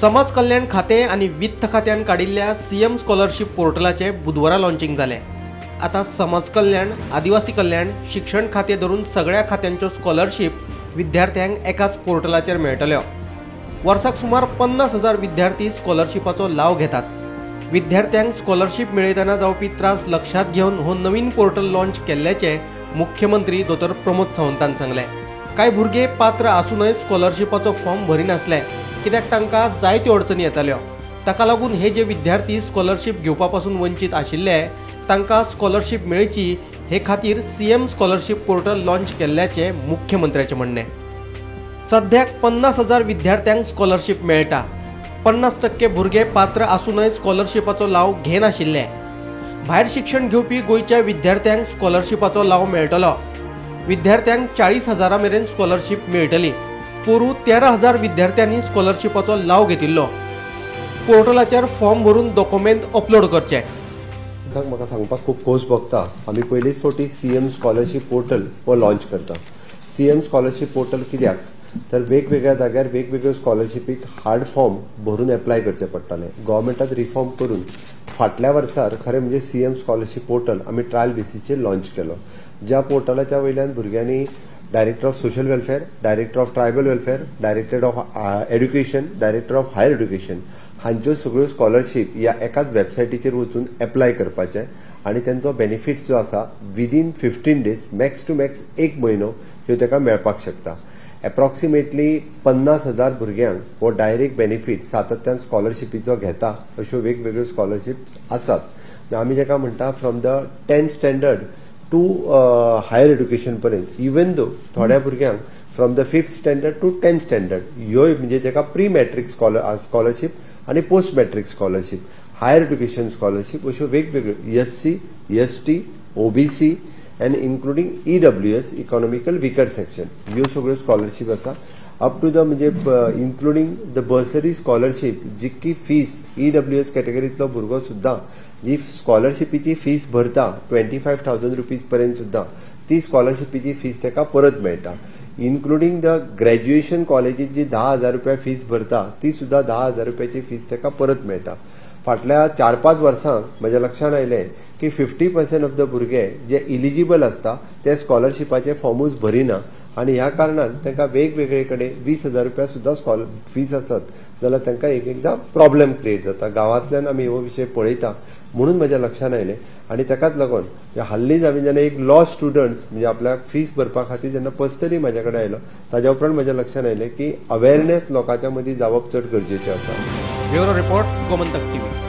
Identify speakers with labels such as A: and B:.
A: समाज कल्याण खातें आनी वित्त खात्यान काडिल्ल्या सीएम स्कॉलरशीप पोर्टलाचें बुधवारा लॉन्चिंग जालें। आतां समाज कल्याण, आदिवासी कल्याण, शिक्षण खातें धरून सगळ्या खात्यांच्यो स्कॉलरशीप विद्यार्थ्यांक एकाच पोर्टलाचेर मेळटल्यो। वर्साक सुमार 50,000 विद्यार्थी स्कॉलरशिपाचो लाव घेतात। विद्यार्थ्यांक स्कॉलरशीप मेळयतना जावपी त्रास लक्षांत घेवन हो नवीन पोर्टल लॉन्च केल्ल्याचें मुख्यमंत्री दोतोर प्रमोद सावंतान सांगलें। कांय भुरगे पात्र आसूनय स्कॉलरशिपाचो फॉर्म भरिनासले, कित्याक तांकां जायत्यो अडचणी येताल्यो। ताका लागून हे जे विद्यार्थी स्कॉलरशीप घेवपा पासून वंचीत आशिल्ले तांकां स्कॉलरशीप मेळची हे खातीर सीएम स्कॉलरशीप पोर्टल लॉन्च केल्ल्याचें मुख्यमंत्र्याचें म्हणणें। सद्याक 50,000 विद्यार्थ्यांक स्कॉलरशीप मेळटा। 50% भुरगे पात्र आसूनय स्कॉलरशिपाचो लाव घेनाशिल्ले। भायर शिक्षण घेवपी गोंयच्या विद्यार्थ्यांक स्कॉलरशिपाचो लाव मेळटलो। विद्यार्थ्यांक 40,000 मेरेन स्कॉलरशीप मेळटली। पोरूं 13,000 विद्यार्थ्यांनी स्कॉलरशिपाचो लाव घेतिल्लो। पोर्टलाचेर फॉर्म भरून डॉक्युमेंट अपलोड करचे।
B: म्हाका सांगपाक खूब खोस भोगता। आमी पयलीच फावटी सीएम स्कॉलरशीप पोर्टल हो लॉन्च करता। सीएम स्कॉलरशीप पोर्टल कित्याक तर वेगवेगळ्या जाग्यार वेगवेगळ्यो स्कॉलरशिपीक हार्ड फॉर्म भरून एप्लाय करचें पडटालें। गव्हर्मेंटान रिफॉर्म करून फाटल्या वर्सार खरें म्हणजे सीएम स्कॉलरशीप पोर्टल आमी ट्रायल बेसीचेर लॉन्च केलो, ज्या पोर्टलाच्या वयल्यान भुरग्यांनी director of social welfare, director of tribal welfare, director of education, director of higher education हांच्यो सगळ्यो स्कॉलरशीप ह्या एकाच वेबसायटीचेर वचून एप्लाय करपाचें आनी तेंचो बेनिफिट्स जो आसा within 15 days max to max 1 म्हयनो ह्यो ताका मेळपाक शकता। एप्रॉक्सिमेटली 50,000 भुरग्यांक हो डायरेक्ट बेनिफीट सातत्यान स्कॉलरशिपीचो घेता अश्यो वेगवेगळ्यो स्कॉलरशीप आसात। आमी जाका म्हणटा from the 10th standard to higher education पर्यंत, इवन दो थोड्या भुरग्यांक from the 5th standard to 10th standard ह्यो म्हणजे ताका प्री मॅट्रीक स्कॉलरशीप आनी post matric scholarship, higher education scholarship अश्यो वेगवेगळ्यो SC, ST, OBC and including EWS economical weaker section ह्यो सगळ्यो स्कॉलरशीप आसा। अप टू the म्हणजे इन्क्लुडींग the bursary scholarship जितकी फीस EWS कॅटेगरींतलो भुरगो सुद्दां जी स्कॉलरशिपीची फीस भरता 25,000 रुपीज पर्यंत सुद्दां ती स्कॉलरशिपीची फीस ताका परत मेळटा। इन्क्लुडींग the graduation कॉलेजीत जी 10,000 रुपया फीस भरता ती सुद्दां 10,000 रुपयाची फीस ताका परत मेळटा। फाटल्या 4-5 वर्सांक म्हज्या लक्षांत आयलें की 50% ऑफ the भुरगे जे इलिजिबल आसता ते स्कॉलरशिपाचे फॉर्मूच भरिना आनी ह्या कारणान तांकां वेगवेगळे कडेन 20,000 रुपया सुद्दां फीस आसत जाल्यार तांकां एक एकदां प्रॉब्लेम क्रिएट जाता। गांवांतल्यान आमी हो विशय पळयता म्हणून म्हज्या लक्षांत आयलें आनी ताकाच लागून हाल्लीच आमी जेन्ना एक लॉ स्टुडंट्स म्हणजे आपल्याक फीस भरपा खातीर जेन्ना पर्सनली म्हाज्या कडेन आयलो ताज्या उपरांत म्हज्या लक्षांत आयलें की अवेरनेस लोकांच्या मदीं जावप चड गरजेचें आसा।
A: Bureau report, Gomantak TV.